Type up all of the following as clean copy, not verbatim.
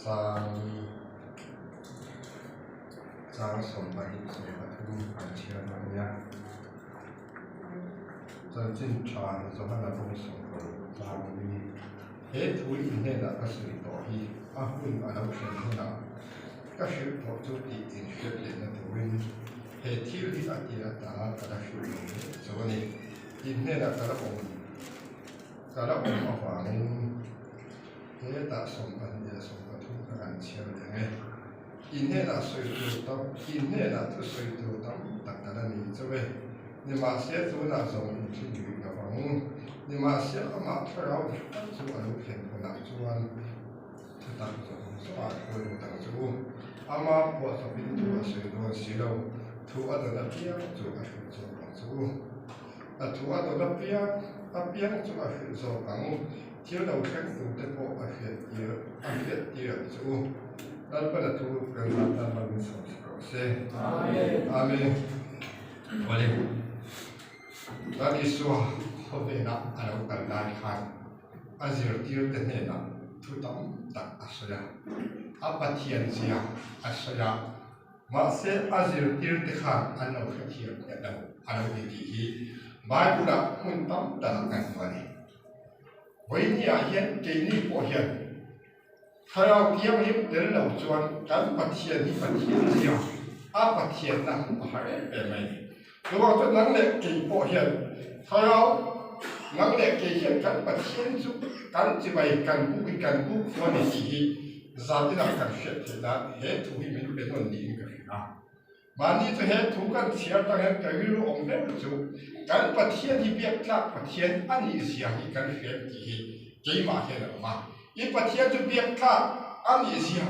Chang chang 20 13 kan chhiar dawn nia. Chanchin tha Johana bawng 16 chang li. He thu in hnenah ka sawi tawh hi a hun a lo thlen hunah ka hrilh tawh chu tih inhriat lehna turin he thil hi a tir atanga ka la hrilh lo mek chu a ni. In hnenah ka la awm ka la awm avangin Hetah 2 leh 13 ka kan chhiar leh ang e. In hnenah sawi tur tam, in hnenah thu sawi tur tam tak ka la ni chauh e. Nimahse tunah zawng in thil rih lo ang. Nimahse amah thlarau dik tak chu a lo thlen hunah chuan thu tak zawng zawngah hruai lut ang che u. Ama phuahchawpin thu a sawi dawn si lo, thu a dawn apiang chu a hrilh zawk ang che u. A thu a dawn apiang apiang chu a hrilh zawk ang. Thil lo thleng tur te pawh a hriat tir a hriat tir ang che u. Lalpan a thu kan zat tan hmang in sawm sak rawh se. Amen. Amen. Awle. Lal Isua khawvelah a lo kal lai khan a zirtir te hnenah thu tam tak a sawi a. A Pathian zia a sawi a. Mahse a zirtir te khan an lo hrethiam miah lo a lo ni tih hi Bible ah hmun tam takah kan hmu a ni. Vawinia hian keini pawh hian Thlarau Thianghlim tel lo chuan kan Pathian hi Pathian zia a Pathianna a har em em mai a ni. Chuvang chuan nang leh kei pawh hian Thlarau nang leh kei hian kan Pathian chu kan chibai kan buk hi kan buk fu a ni tih hi zaninah kan hriat theih nan he thu hi min pe nawn niin ka hria. Mahni chu he thu kan chhiar tang hian ka rilru awm ber chu kan Pathian hi biak tlak Pathian a nih zia hi kan hria em tih hi keimah hian a awm a. I Pathian chu biak tlak a nih zia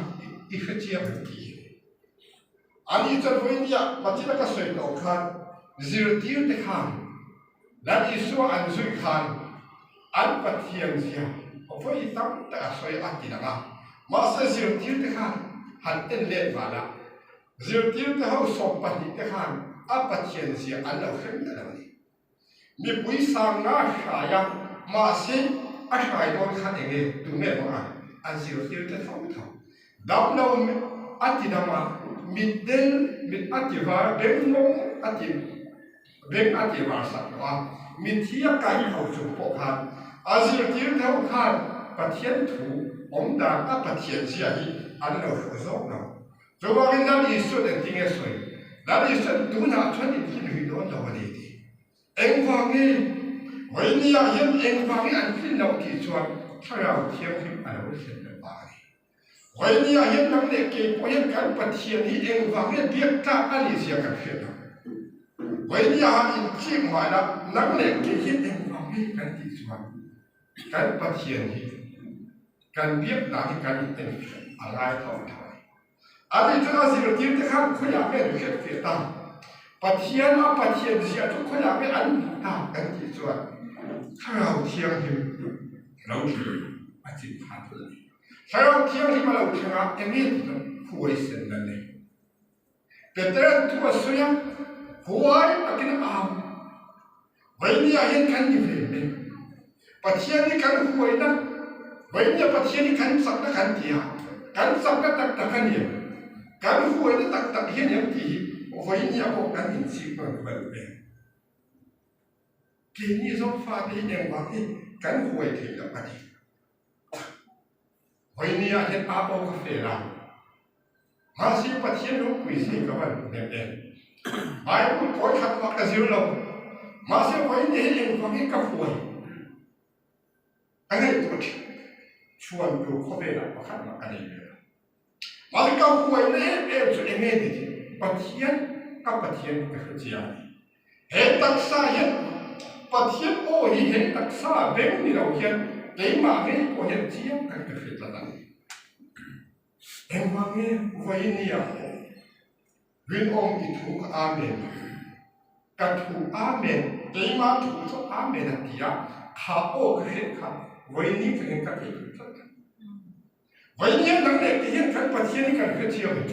i hre chiang em tih hi. Ani chuan vawinia Pathian a ka sawi tawh khan zirtir te khan Lal Isua an zui khan an Pathian zia vawi tam tak a sawi a ti lang a. Mahse zirtir te khan han en let vanah Zirtirte ho 12 te khan a Pathian zia an lo hre miah lo a ni. Mipui sang nga hrai a, mahse a hrai dawn khan eng nge tu nge maw a an zirtirte tho tho. Dam lo a ti dam a, mit del mit a ti var, beng mawng a ti beng a ti var sak lo a, mitthi a kaih tho chung pawh khan a zirtirte ho khan Pathian thu awm dan a Pathian zia hi an lo hre zawk lo. Chuvangin Lal Isuan engtin nge sawi? Lal Isuan tunah chuan in hlin rih dawn lo a ni ti. Engvangin? Vawinia hian engvangin an hlin loh tih chuan Thlarau Thianghlim a lo thlen lo vang a ni. Vawinia hian nang leh kei pawh hian kan Pathian hi engvangin biak tlak a nih zia kan hriat lo. Vawinia han inchik mah ila nang leh kei hian engvangin kan tih chuan kan Pathian hi Kan biak dan hi kan inenfiah a ngai tho tho a ni. Ani chuan a zirtir te khan khawiah nge an hriatfiah ta? Pathian a Pathian ziah chu khawiah nge an hmuh ta kan tih chuan Thlarau Thianghlim lo thleng a chim khan thul a ni. Thlarau Thianghlim a lo thleng a, eng nge tih chu huaisen nan nei. Petera'n thu a sawi a, huai takin a au. Vawinia hian kan ni ve mai. Pathian hi kan huaina, vawinia Pathian hi kan chakna kan ti a, kan chakna tak tak a ni em? Kan huaina tak tak hi a ni em tih hi vawinia pawh kan inchik hman ka va duh em? Keini Zofa te hi engvang hi kan huai thei loh a ti. Vawinia hian a aw ka fel a. Mahse Pathian ropui zia ka van hmu hnem em. Bible kawi khat mah ka zir lo. Mahse vawinia hi engvangin ka huai ka ngaihtuah thin. Chhuan tur khawvelah pakhat mah ka nei ve lo. Mahse ka huaina em em chu eng nge ni tih Pathian ka Pathian ka hre chiang a ni. He taksa hian Pathian aw hi he taksa beng ni lo hian keimah ngei pawh hian chiang takin ka hriat tlat a ni. Engvang nge vawinia pawh rinawm i thu ka Amen ka thu Amen keimah thu chu Amen a ti a, kha aw ka hriat kha vawiin thlengin ka thei tlat tlat. Vawinia nang leh kei hian kan Pathian hi kan hrethiam em?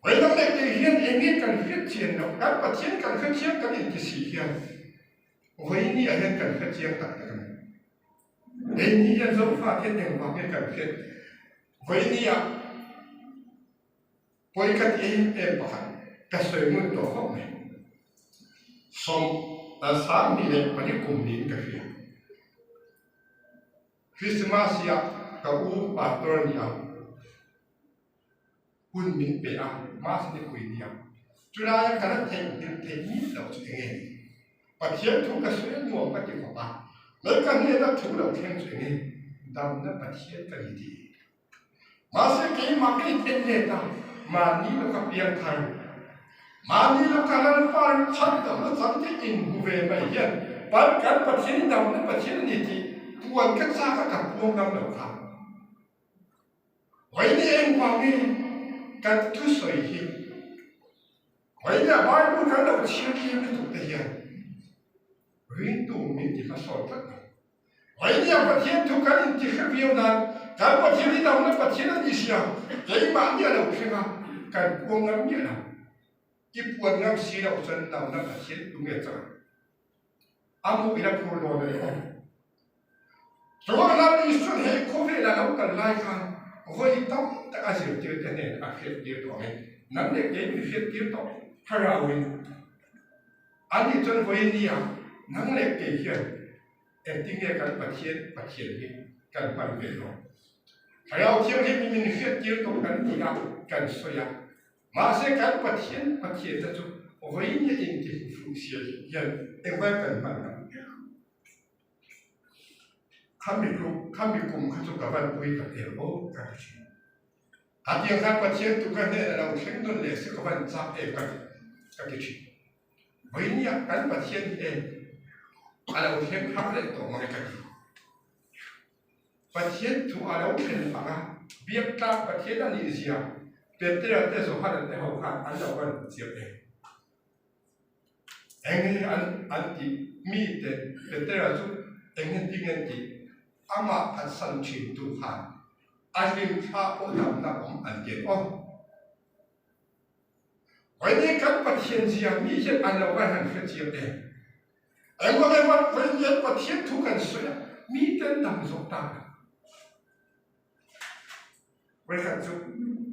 Vawiin nang leh kei hian eng nge kan hrethiam loh? Kan Pathian kan hrethiam kan inti si hian vawinia hian kan hrethiam tak tak a ni. Keini hian Zofa hian engvang nge kan hriat? Vawinia pawi ka ti em em pakhat ka sawi ngun tawh khawp mai. 32 kum niin ka hria. Christmas hi ka u pastor a ni a, hun min pe a, Mas nipui nia. Chulaia ka la theihnghilh theih miah loh chu eng nge? Pathian thu ka sawi a nuam ka ti khawp a, lei ka hnena thu lo thleng chu eng nge? Damna Pathian ka ni tih. Mahse keimah ka in en let a, mahni lawka piang thar, mahni lawka Lalpa rin chhan damna chang te inhmu ve mai hian pan kan Pathian i damna Pathian a ni tih puan ka chak a ka puang ngam lo kha. Vawiin engvang nge kan thusawi hi vawiin a Bible kan lo chhiar tir lutuk te hian ringtu min ti hmasawn tlat lo. Vawiin a Pathian thu kan inti hre viau nan kan Pathian hi damna Pathian a ni sia keimahni a lo thleng a kan puang ngam miah lo. I puan ngam si loh chuan damna Pathian tu nge chang? A hmuh in a phur dawn a ni awm. Chuvang Isuan hei khawvel a lo kal lai khan vawi tam tak a zirtir te hnen a hriattir tawh ang e. Nang leh kei min hriattir tawh thlarau in a nih chuan vawi nia nang leh kei hian engtin nge kan Pathian Pathian hi kan hman ve dawn. Thlarau Thianghlim in min hriattir tawh kan ti a kan sawi a. Mahse kan Pathian Pathian te chu vawiin a inti fuh sia hian engvai kan hman lo. Khami chu khami kum kha chu ka van pui tak em aw ka ti thin. Hatiang khan Pathian tu ka hnen a lo thleng nawn leh se ka van chak em ka ti ka ti thin. Vawiin ah kan Pathian hi e a lo thleng har leh tawh mange ka ti. Pathian thu a lo thlen ang a, biak tlak Pathian a nih zia Petera te Johana te ho khan an lo van chiang em? Eng nge an an tih? Mi te Petera chu eng nge ti nge an tih? Amah phatsan thin tu khan a hlimthla pawh damna awm an ti aw. Vawiin kan Pathian zia mi hian an lo van han hre chiang em? Engmah engmah vawiin hian Pathian thu kan sawi a, miten dam zawk ta lo. Vawikhat chu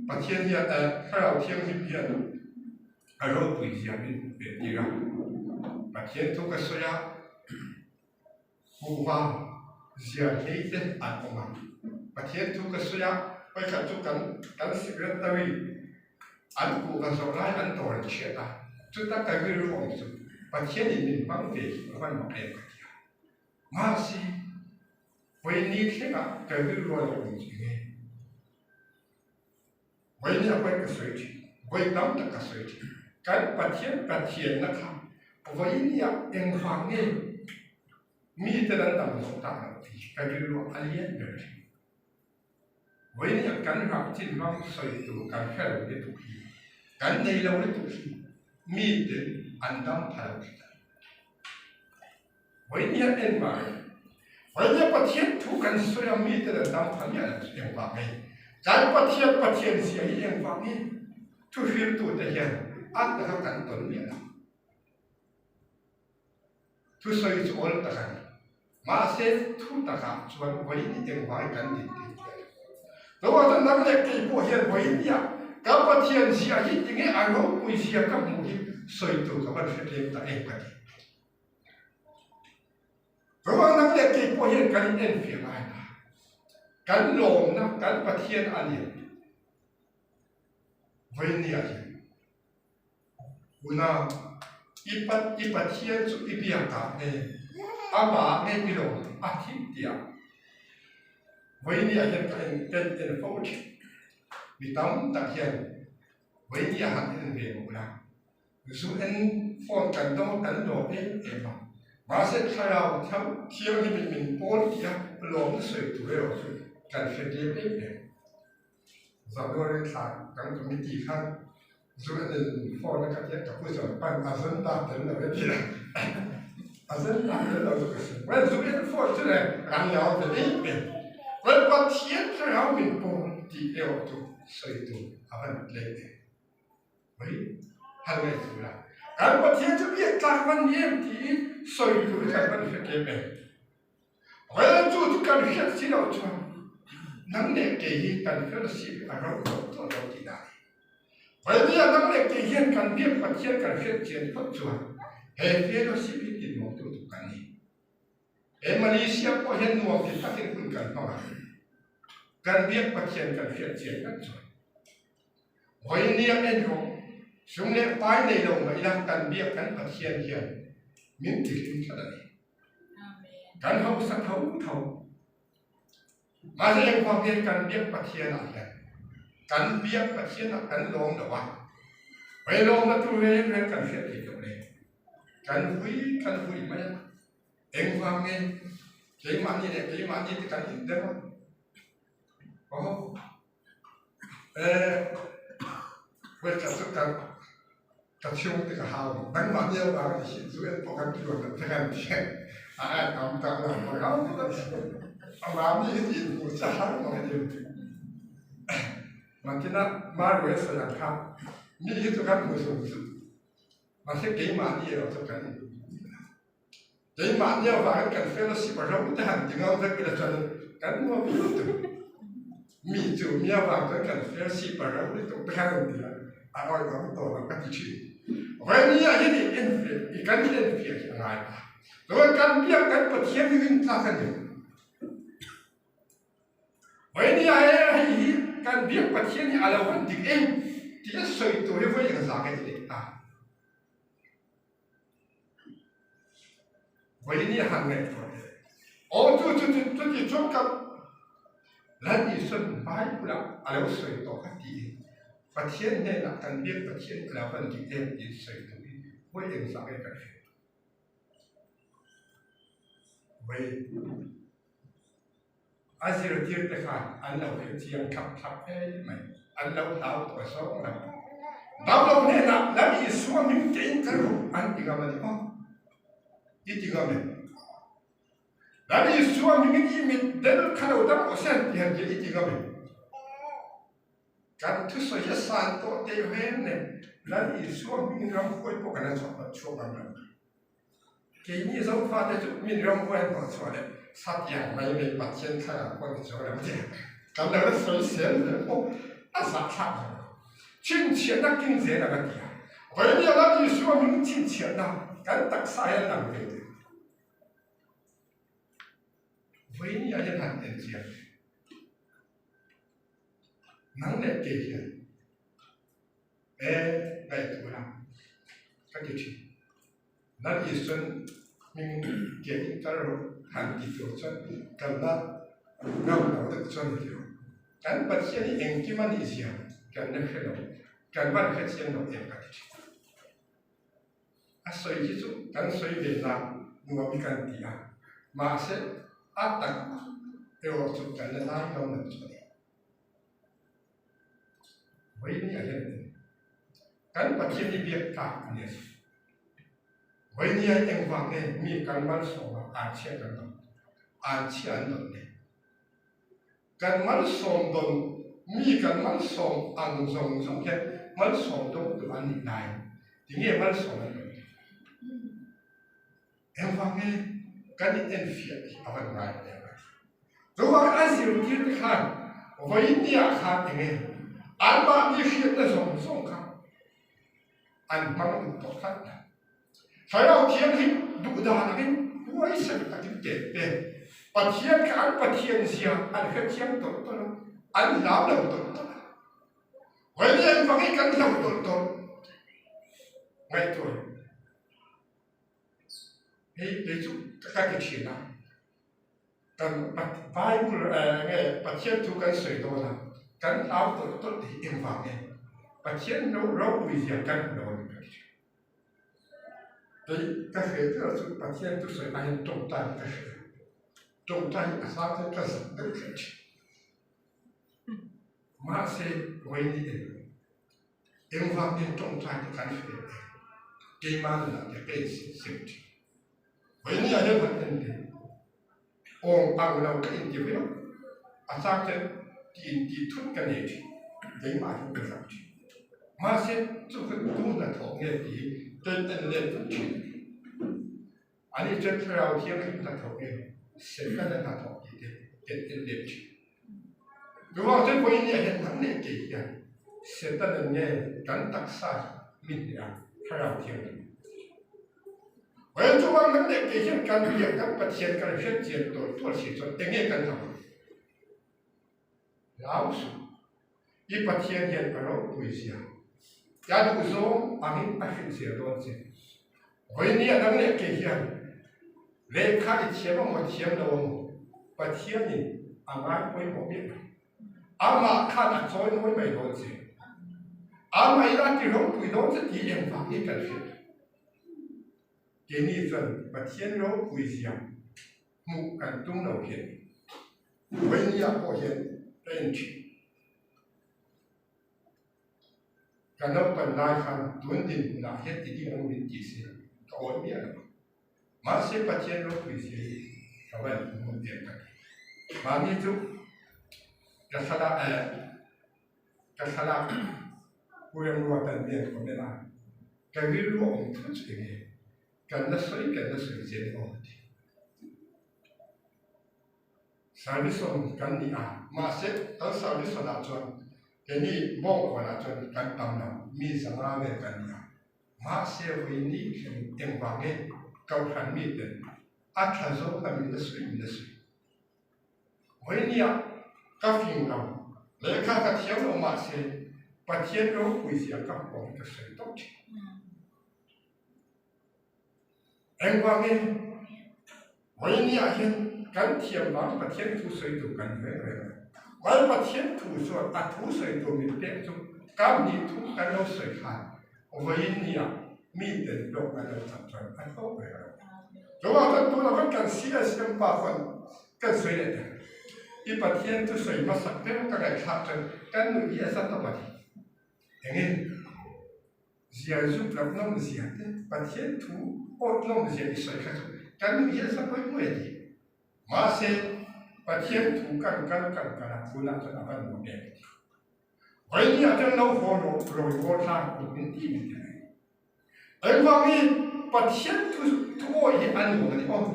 Pathian hian eh Thlarau Thianghlim hian a ropui zia min hmuh ve tir a, Pathian thu ka sawi a, Kuhva ziar hlei te an awm a, Pathian thu ka sawi a, vawikhat chu kan kan secretary an kuhva zawrh lai an dawr an chhiat a, chuta ka rilru awm chu Pathianin min hmang ve hi a van mak em ka ti a, mahse vawiin ni thlengah ka rilru a lo awm chu enge? Vawiin a vawi ka sawi thin, vawi tam tak ka sawi thin. Kan Pathian Pathianna kha vawinia engvang nge mite an dam zawh tak loh tih hi ka rilru a lian ber thin. Vawinia kan ram chin ram sawi tur kan hre lo lutuk hi, kan nei lo lutuk hi mite an dam pha lo thin a ni. Vawinia en mai. Vawinia Pathian thu kan sawi a mite an dam pha miah lo chu engvang nge? Kan Pathian Pathian zia hi engvang nge? Thu hriltute hian a taka kan tawn miah lo. Thusawi chu awl tak a ni. Mahse thu takah chuan vawiin engvai kan din tih miah lo. Chuvang chuan nang leh kei pawh hian vawinia kan Pathian zia hi tinge a ropui zia ka hmuh hi sawi tur ka van hre tlem ta em ka ti. Ruahnak leh kei pawh hian kan in enfiah ngai ta. Kan lawmna kan Pathian a ni. Vawinia hian unau i i Pathian chu i biak ah nge amah nge i lawm a thih tiah vawinia hian ka en kan en fo thin. Mi tam tak hian vawinia han en ve mawh la. Zu en phone kan dawng kan dawm em em a, mahse thlarau thianghlim in min pawl tih a lawmna sawi tur erawh chu kan hre tlem em em. January thla kan committee khan zu en in phone a ka tia ka pu chuan pan a zan ta tel lo e tih a zan ta tel lo chu ka hre well zu en phone chu le kan lo ve em em well Pathian thlarau min pawl tih erawh chu sawi tur a van tlem em. Mai hal ngaih tur a, kan Pathian chu biak tlak van ni em tiin sawi tur hi kan van hre tlem em? Well, chu chu kan hriat si loh chuan Nang leh kei hi kan fellowship hi a ro tawh tawh lo tihna a ni. Vawinia nang leh kei hian kan biak Pathian kan hriat chian phawt chuan he fellowship hi tinmawhtu tur kan ni. He Malaysia pawh hian nuam ti takin hun kan hmang a, kan biak Pathian kan hriat chian ngat chuan. Vawinia en rawh, sum leh pai nei lo mah ila kan biak kan Pathian hian min tihlim tlat a ni. Kan hausa tho tho. Mahse engvang hian kan biak Pathian ah hian kan biak Pathian ah kan lawm lo a, hei lawmna tur reng reng kan hriat thei loh le. Kan hui kan hui mai a, engvang nge keimahni leh keimahni te kan indem a, aw eh huaikhat chu kan ka chhung te ka hau nangmahni avang a hi chu en pawh kan tluan lo te kan ti a ai tam tak lo pawh hau amahni hi tih hmuh che har mai a ni mahtina Maruai sawi ang kha mi hi chu kan hmu zung zung Mahse keimahni erawh chu kan keimahni avangin kan fellowship a ro te han ti ngam vek ila chuan kan nuam lutuk. Mi chu mi avang chuan kan fellowship a ro lutuk te khan an ti a, a awihawm tawh lo ka ti thin. Vawinia hian i enfiah i kan enfiah hi a ngai ta. Chuan kan biak kan Pathian hi rintlak a ni. Vawinia he hei hi kan biak Pathian hi a lo han dik em tih a sawi tur hi vawi engzah nge i neih ta? Vawinia han ngaihtuah teh. Aw chu chu chu chuti chuan ka Lal Isuan Bible-ah a lo sawi tawh kha tiin Pathian hnenah kan biak Pathian a lo han dik em tih sawi tur hi vawi engzah nge kan hriat? Vawi A zirtirte khan an lo hre chiang thlap thlap hle mai, an lo hlau tawh zawng lo. Damlo hnenah Lal Isua min kein ka ruh an ti ngam a ni maw? I ti ngam em? Lal Isua mingin i mit del kha lo dam aw se an ti han tia i ti ngam em? Kan thusawi hi a san tawh teh reng nen Lal Isua hmingin ramhuai pawh kan la chhuak ngam lo. Keini Zofate chu min ramhuai hnawh chhuah leh satiang mai mai Pathian thlarau pawh ni chuang lo tia kan lo la sawi sel zel pawh a zahthlak zo lo. Chhinchhiahna king zel ang a ti a, Vawinia Lal Isua hming chhinchhiahna kan taksa hian lang ve teh. Vawinia hian han en chiang teh. Nang leh kei hian e ngaihtuah la ka ti thin. Lal Isuan hming ke in kal rawh han ti tur chuan kalna ngam lo deuh chuan ni lo. Kan Pathian hi engkim a nih zia kan la hre lo, kan van hre chiang lo em ka ti thin. A sawi hi chu kan sawi ve la nuam i kan ti a, mahse a tak erawh chu kan la lai ngam lo chu a ni. Vawinia hian kan Pathian hi biak tlak a ni a si. Vawinia hi engvang nge mi kan malsawm a anchhia kan dawn? Anchhia an dawn nge? Kan malsawm dawn mi kan malsawm ang zawng zawng hian malsawm dawn tur an nih lai tinge malsawm an dawn? Engvang nge kan in enfiah hi a van ngai em a ti. Chuvangin a zirtir te khan vawinia khan enge anmahni hriatna zawng zawng kha an hmang duh tawh tlat a. Thlarau Thianghlim duh dan angin huaisen takin tet te Pathian kha an Pathian zia an hrethiam tawlh tawlh a, an hlau lo tawlh tawlh a. Vawinia engvangin kan hlau tawlh tawlh ngaihtuah. Hei kei chu ka ti thin a, kan Bible nge Pathian thu kan sawi dawn a, kan hlau tawlh tawlh te hi engvang nge Pathian lo ropui zia kan hmu lo a ni ka ti thin. Kei ka hre ber chu Pathian thu sawi aiin tawngtai hi ka hria, tawngtai hi a hla te ka zak deuh thin thin. Mahse vawiin hi eng Engvangin tawngtai te kan hre em? Keimah nunah te ka insit sim thin. Vawinia hian han en teh, awm ang lo ka inti viau, a chang chuan ti inti thut ka nei thin, keimah hi ka zak thin. Mahse chu kha tu hnathawh nge tih hi ka in en let vek thin. Ani chuan Thlarau Thianghlim hnathawh nge Setana hnathawh tih te ka in en let thin. Chuvang chuan vawiin nia hian nang leh kei hian Setana nge kan taksa hi mi hneh a, Thlarau Thianghlim. Vawiin chuvang nang leh kei hian kan biak kan Pathian kan hriat chian tual tual si chuan enge kan hlau ang? Hlau suh. I Pathian hian a ropui zia, a duhzawng angin a hrilh zia dawn che. Vawinia dang leh kei hian lehkha i thiam amaw thiam lo amaw Pathianin a ngai pawimawh miah lo. Amah khan a chawi mawi mai dawn che. Amah in a ti ropui dawn che tih engvang nge kan hriat lo. Keini chuan Pathian ropui zia hmuh kan tum lo hian Vawinia pawh hian ka en thin. Ka naupan lai khan tun dinhmunah hian i ding ang min ti se ka awi miah lo a. Mahse Pathian ropui zia hi ka va inhmu em ka ti. Mahni chu ka thlalak eh ka thlalak Pu Remruata'n mi an comment a, ka rilru a awm thut chu enge kan la sawi kan la sawi zel aw ka ti. Service-on kan ni a, mahse kan service-on-ah chuan keini bawngkawnah chuan kan tam lo, mi zanga vel kan ni a. Mahse vawiini thleng engvang nge Kohhran miten a tha zawk a min la sawi min la sawi. Vawinia ka fing lo, lehkha ka thiam lo mahse Pathian ropui zia ka hmuh ang ka sawi tawp thin. Engvangin vawinia hian kan thiam vang Pathian thu sawi tur kan reng reng a. Mai Pathian thu chuan a thu sawi tur min pek chu kam nih thu kan lo sawi khan vawinia mi ten hlawk an lo chak chuan a hlawk reng lo. Chuvang chuan tunah khan kan CSM pa khawn kan sawi leh ta. I Pathian thu sawi hmasak ber ka ngaihthlak chuan kan nuih hi a za tawp a ni. Engin? Zia zuk loh nawm zia te, Pathian thu awt nawm zia i sawi kha chu kan nuih hian sa pawi pawi a ti. Mahse, Pathian thu kan kal kan kal a, tunah chuan a van nuam em a ti. Vawiin ah chuan lo haw rawh, rawi haw thlang kut min ti min ti mai. Engvangin Pathian thu thu awi hi a nuam a ni aw.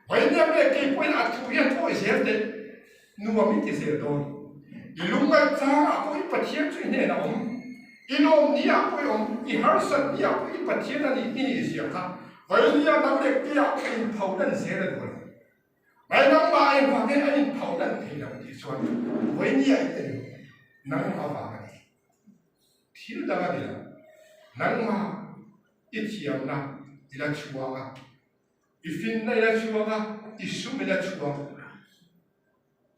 Vawiin ah nge kei pawhin a thu hian thu awi zel teh, nuam i ti zel dawn. I lungngaih changah pawh i Pathian chu i hnenah awm. I lawm ni ah pawh i awm, i harsat ni ah pawh i Pathian a nih i nih zia kha Vawinia nang leh kei ah in pho lan zel a duh lo. Mai nangmah engvang nge a in pho lan thei lo tih chuan Vawinia i en nangmah vang a ni. Thil dang a ni lo. Nangmah i thiamna i la chhuang a, i finna i la chhuang a, i sum i la chhuang.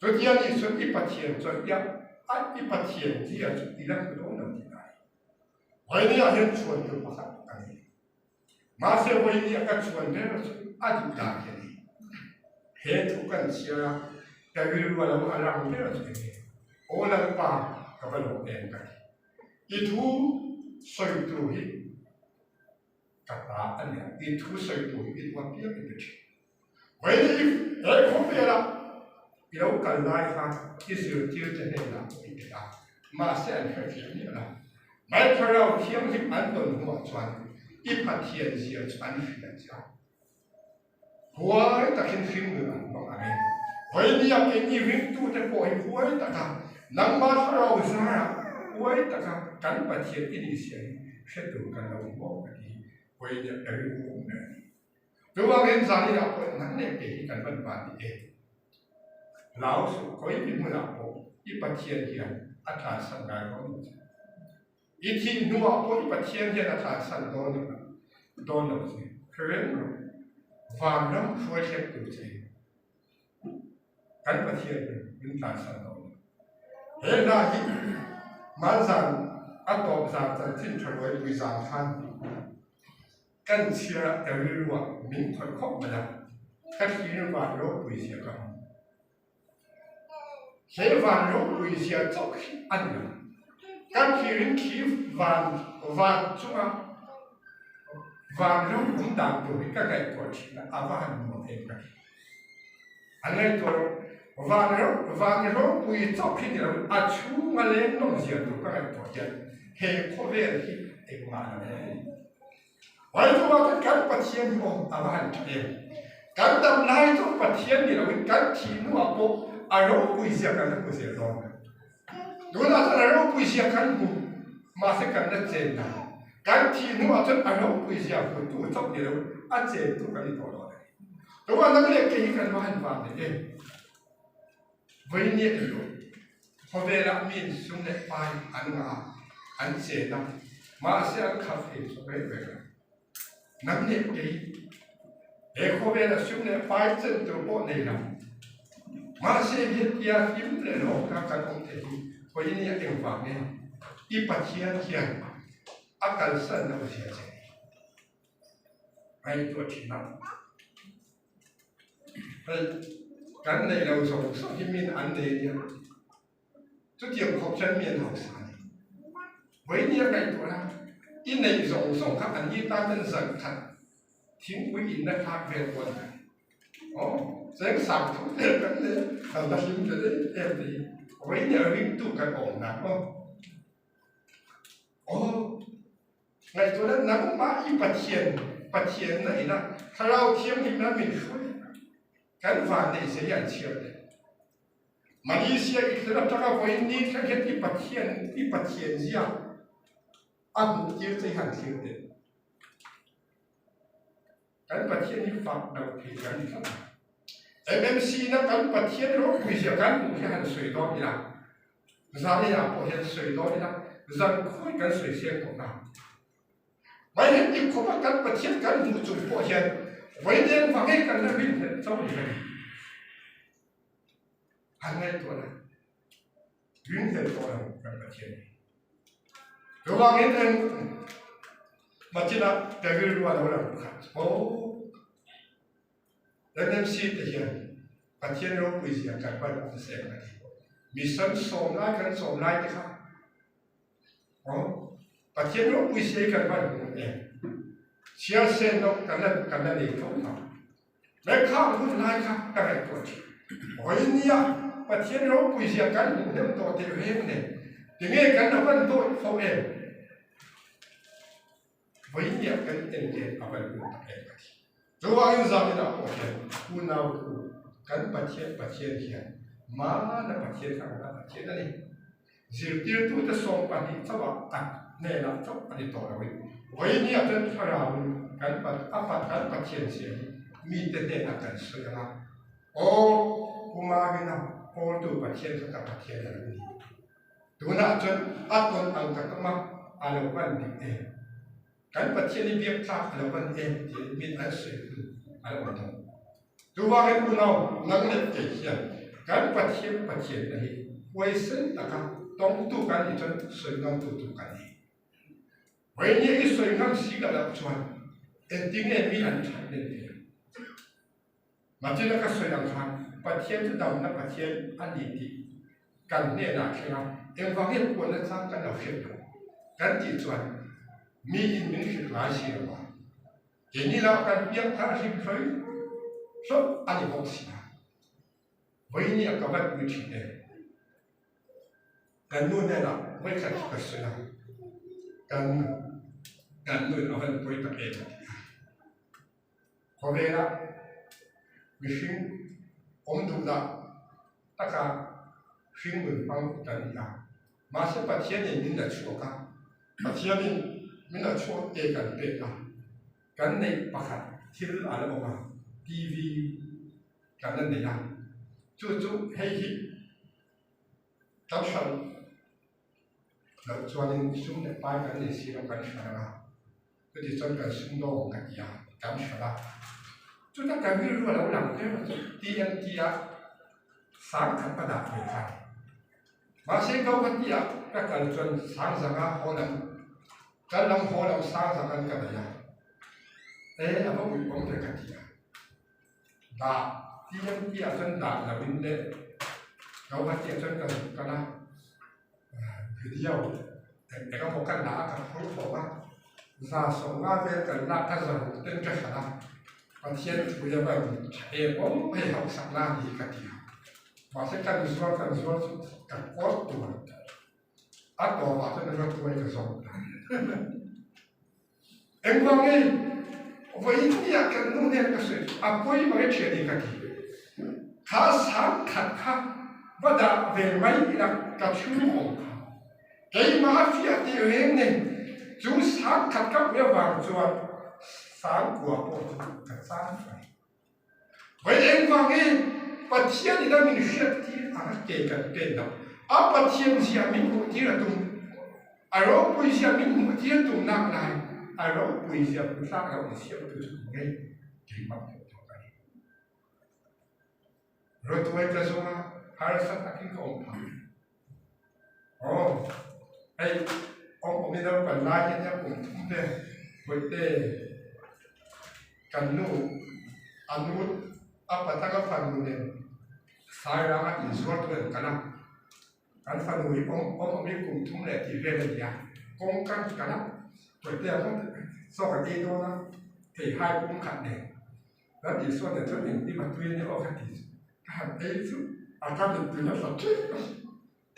Chutia nih chuan i Pathian chuan i a i Pathian zia chu i la hmu dawn lo tih a ni. Vawinia hian chhuan tur pakhat a ni. Mahse vawinia ka chhuan ber chu a duh dan hi a ni. He thu kan chhiar a, ka rilru a lo a lang ber chu enge? Aw Lalpa, ka va lawm em ka ti. I thu sawi tur hi ka ta a nia, i thu sawi tur hi i duh apiang i pe thin. Vawiin he khawvelah i lo kal lai kha i zirtirte hnenah i pe a, mahse an hrethiam miah lo. Mai Thlarau Thianghlim an tawn hnuah chuan i Pathian zia chu an hria che a, huai takin hringnun an hmang ang e. Vawinia keini ringtute pawh hi huai taka nangmah Thlarau zarah huai taka kan Pathian i nih zia hi hre tur kan lo hmuh ka ti hi vawinia ka rilru awm ber a ni. Chuvangin zaninah pawh nang leh kei hi kan van van ti e. Hlau suh, khawi mi hmunah pawh i Pathian hian a tlansan ngai dawn lo che. I thih hnuah pawh i Pathian hian a tlansan dawn lo dawn lo che. Hre reng rawh, vanram hruai thleng tur che kan Pathian hi min tlansan dawn lo. He hla hi hmanzan a tawp zan chanchin tha ruaipui zan khan Kan chhiar ah ka rilru ah min khawih khawp mai a, ka thlir van ropui zia ka hmu. He van ropui zia chauh hi a ni lo. Ka thlir in khi van van chunga van ram awm dan tur hi ka ngaihtuah thin a, a va han nuam em ka ti. A ngaihtuah rawh, van ro van ropui chauh hi ni lo, a chhunga leng nawm zia tur ka ngaihtuah hian he khawvel hi engmah lo a ni. Vaithuma chuan kan Pathian hi aw a va han tha em! Kan dam lai chu Pathian ni loin kan thih hnuah pawh a ropui zia kan la hmu zel dawn. Tunah chuan a ropui zia kan hmu, mahse kan la chen lo. Kan thih hnuah chuan a ropui zia hmutu chauh ni lo, a chentu kan ni tawh lo a ni. Tunah nang leh kei hi kan va han van leh em? Vawinia i lo, khawvelah miin sum leh pai an ngah a, an chen a, mahse an khat thei chawp reng reng lo. Nang leh kei, he khawvela sum leh pai chen tur pawh nei lo. Mahse hetia hlim leh lawm kha kan awm thei hi vawinia engvang nge i Pathian hian a kalsan loh zia che ni? Ngaihtuah thin a. Hei, kan neih lo zawng zawng hi min an nei nia. Chutiang khawp chuan mi an hausa a ni. Vawinia ngaihtuah la, i neih zawng zawng kha an ni tan chuan zan khat thingpui inna thlak vel pawh a ni. Aw, cheng sang thum vel kan nei a, kan la hlim tel em em te hi vawinia ringtu kan awm nan aw. Aw. Ngaihtuahna nangmah i Pathian Pathianna ina Thlarau Thianghlimna min hruai kan vanneih zia hi an chhiar teh. Malaysia i thlen atanga vawiin ni thleng hian i Pathian i Pathian zia a hmuh tir che hi han thlir teh. Kan Pathian hi fak loh thei kan ni tlat a. MMC na kan Pathian ropui zia kan hmuh hi han sawi dawn ila, Zahleia pawh hian sawi dawn ila, zan khawi kan sawi siang tawh na. Mai heti khawpa kan Pathian kan hmuh chung pawh hian vawiin vang hi kan la rinhlelh chauh ni ka ni. Han ngaihtuah la. Rinhlelh tawh lo kan Pathian hi. Chuvangin eng machinah ka rilru a lo lang khat fo. MMC te hian Pathian ropui zia kan hman a seng a ti. Mission sawm lai kan sawm lai te kha aw Pathian ropui zia hi kan hman hmu em? Chhiar sen loh kan la kan la nei tho kha. Lehkha hun lai kha ka ngaihtuah thin. Vawinia Pathian ropui zia kan hmuh hnem tawh teh reng nen, tinge kan la van dawih fo em? Vawinia kan en len a van hmuh tak em ka ti. Chuvangin zaninah pawh hian unau thu kan Pathian Pathian hian mana Pathian kha kan la Pathian a ni. Zirtirtute 12 chauh ah a hnenah chauh a ni tawh lo i, vawinia chuan thlarauin kan a kan Pathian zia hi mite hnenah kan sawi ang a, Aw, Pu Marina, Pawltu Pathian kha ka Pathian a lo ni. Tunah chuan a tawn ang ka tum a, a lo van dik em? Kan Pathian i biak tlak a lo van em tiin min an sawi hun a lo awm dawn. Chuvangin unau nang leh kei hian kan Pathian Pathianna hi huaisen taka tawngtu kan nih chuan sawi ngamtu tur kan ni. Vawinia i sawi ngam si ka loh chuan engtinge mi an that len thei ang? Matina ka sawi ang khan Pathian chu damna Pathian a ni tih kan hnenah thleng a, engvang nge puanna chang kan lo hriat loh kan tih chuan miin min hrilh ngai si lo a. Keini lah kan piang thar hrim hlawi hlawk a ni bawk si a, vawiin a ka vat pui thin em? Kan nu hnenah vawikhat chu ka sawi a, kan kan nuin a van pawi tak em a ti a. Khawvelah mihring awm duh lah taka hring nun hmang kan ni a, mahse Pathianin min la chhuak a, Pathianin min la chhuak e kan pek a, kan neih pakhat thil a la awm a, TV kan la nei a, chu chu hei hi kan hran loh chuanin sum leh pai kan nei si lo kan hran ang a. Chuti chuan kan sumdawng ka ti a, kan hrilh a. Chuta kan rilru a lo lang ber chu TNT a sangkhat ka dah ve kha a ni. Mahse Guwahati ah ka kal chuan Sangzanga haw lam, kal lam haw lam Sangzangan ka daih a, e a va uih awm ve ka ti a. Dah TNT ah chuan dah lo in leh Guwahati ah chuan ka zuk kal a. Video eng eng emaw ka la a ka phur khawp a, 150 vel kan lak ka za ruk ten ka hran a, Pathian thu hi a van tha em aw hei hausak na a ni ka ti a, mahse kan zuar kan zuar chu ka kawt tur a tawpah chuan rawtuai ka zawng ta. Engvang nge vawiin nia kan nu hnen ka sawi a pawi mai thian hi ka ti. Kha sang khat kha Va dah ve mai ila ka chhung awm kha. Keimah a fiah tih reng nen chu 10,000 ka ui avang chuan 90,000 pawh chu ka chang fai. Vawi engvang nge Pathian in a min hriat tir anga ke kan pen loh? A Pathian zia min hmuh tir a tum. A ropui zia min hmuh tir a tum nak lai a ropui zia hmu tlak loh in siamtu chu ka ngei keimah deuh tawh ka ni. Rawtuai ka zawng a, harsa takin ka awm phah. Aw, hei awm awm i naupan lai hian nia kum thum vel Bawihte kan nu a nu a patanga fanu nen Sairanga inzuar tur an kal a, kan fanu hi awm awm awm i kum thum leh tih vel a ni a, kawng kan kal a, Bawihte a hmang chaw kan ei dawn a, theihai pum khat nen. Kan Isua nen chuan engtin a tui ania aw ka ti chu ka han ei chu a ka mittui a tla ṭep a,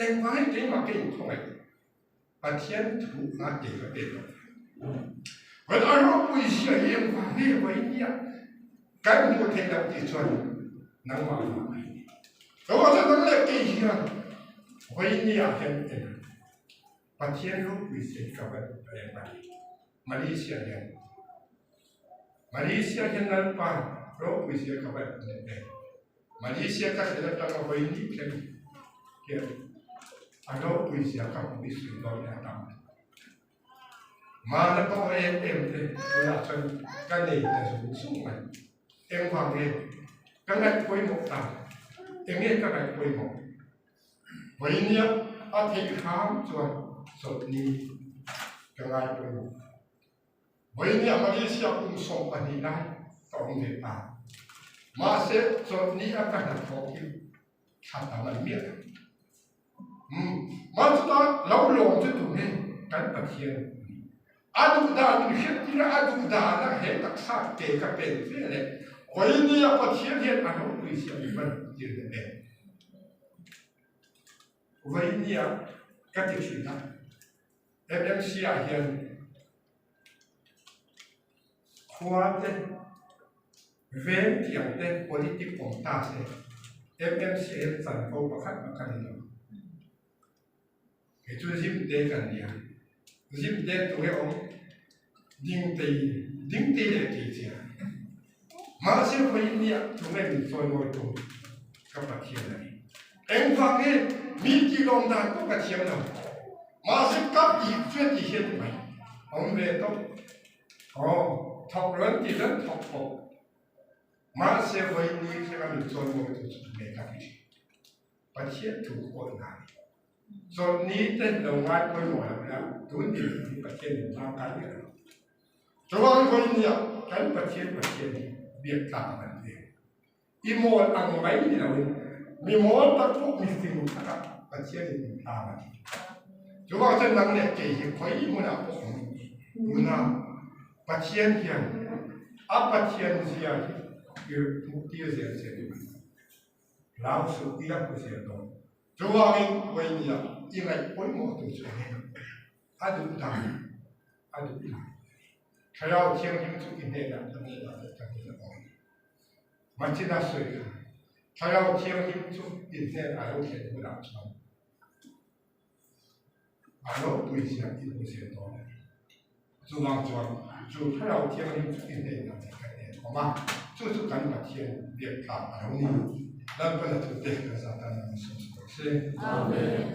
engvangin keimah ka inkhawngaih Pathian thu anga kei ka pek loh vang. Kan a ropui zia hi engvang nge vawinia kan hmuh theih loh tih chuan nangmah vang a ni. Chuvang chuan nang leh kei hian vawinia hian en ang Pathian ropui zia hi ka va duh ta em a ni. Malaysia hian Malaysia hian Lalpa ropui zia ka va duh em. Malaysia ka thlen atanga vawi ni thleng hian a ropui zia ka hmu i sawi dawn leh a tam. Mana pawh em em te tunah chuan ka nei ta zung zung mai. Engvang nge ka ngaih pawimawh ta? Enge ka ngaih pawimawh? Vawinia a theih hram chuan chawlhni ka ngai pawimawh. Vawinia Malaysia kum 12 lai ka awm ve ta. Mahse chawlhni a ka hnathawh hi thla tam a ni miah lo. Umm, mah chutah lo lawm chu tu nge kan Pathian a ni. A duh dan min hriat tir a, a duh dana he taksa ke ka pen ve leh vawinia Pathian hian a ropui zia min van hmuh tir leh em. Vawinia ka ti thin a, MMC ah hian khua te veng tiang te politic awm ta se MMC ah hian chanvo pakhat mah ka ni lo. Kei chu zimte kan nia. Zimte tunge awm dingtei dingtei leh kei chia. Mahse vawiin nia tunge min chawimawi tum ka Pathian a ni. Engvang nge mi tih lawm dan pawh ka thiam lo. Mahse ka tih chu ti hian ni mai. Awm ve tawp. Aw thawk lo an ti chuan thawk pawh. Mahse vawiin ni thlenga min chawimawi tu chu tunge ka ti thin. Pathian thu ka awih hna ni. Chawlhni te lo ngai pawimawh lo ila tun ni hi Pathian min tangkai miah lo. Chuvangin vawinia kan Pathian Pathian hi biak tlak a kan pek. I mawl ang mai ni loin mi mawl tak pawh mi fing takah Pathian in min tlang a ti. Chuvang chuan nang leh kei hi khawi hmunah pawh awm tuna Pathian hian a Pathian zia hi hmuh tir zel che ni mai. Hlau suh ila hmu zel dawn. Chuvangin Wayne-a i ngaih pawimawh tur chu eng eng a duh dan a duh dan a ni. Thlarau Thianghlim chu i hnenah ka hnenah leh ka hnenah a awm. Machina sawi kha, Thlarau Thianghlim chu i hnen a lo thlen hunah chuan a ropui zia i hmu zel dawn a ni. Chuvang chuan chu Thlarau Thianghlim chu i hnenah leh ka hnen awm a, chu chu kan Pathian biak tlak a lo ni. Lalpana thute kan zah tan a ni sawm sawm se. Amen.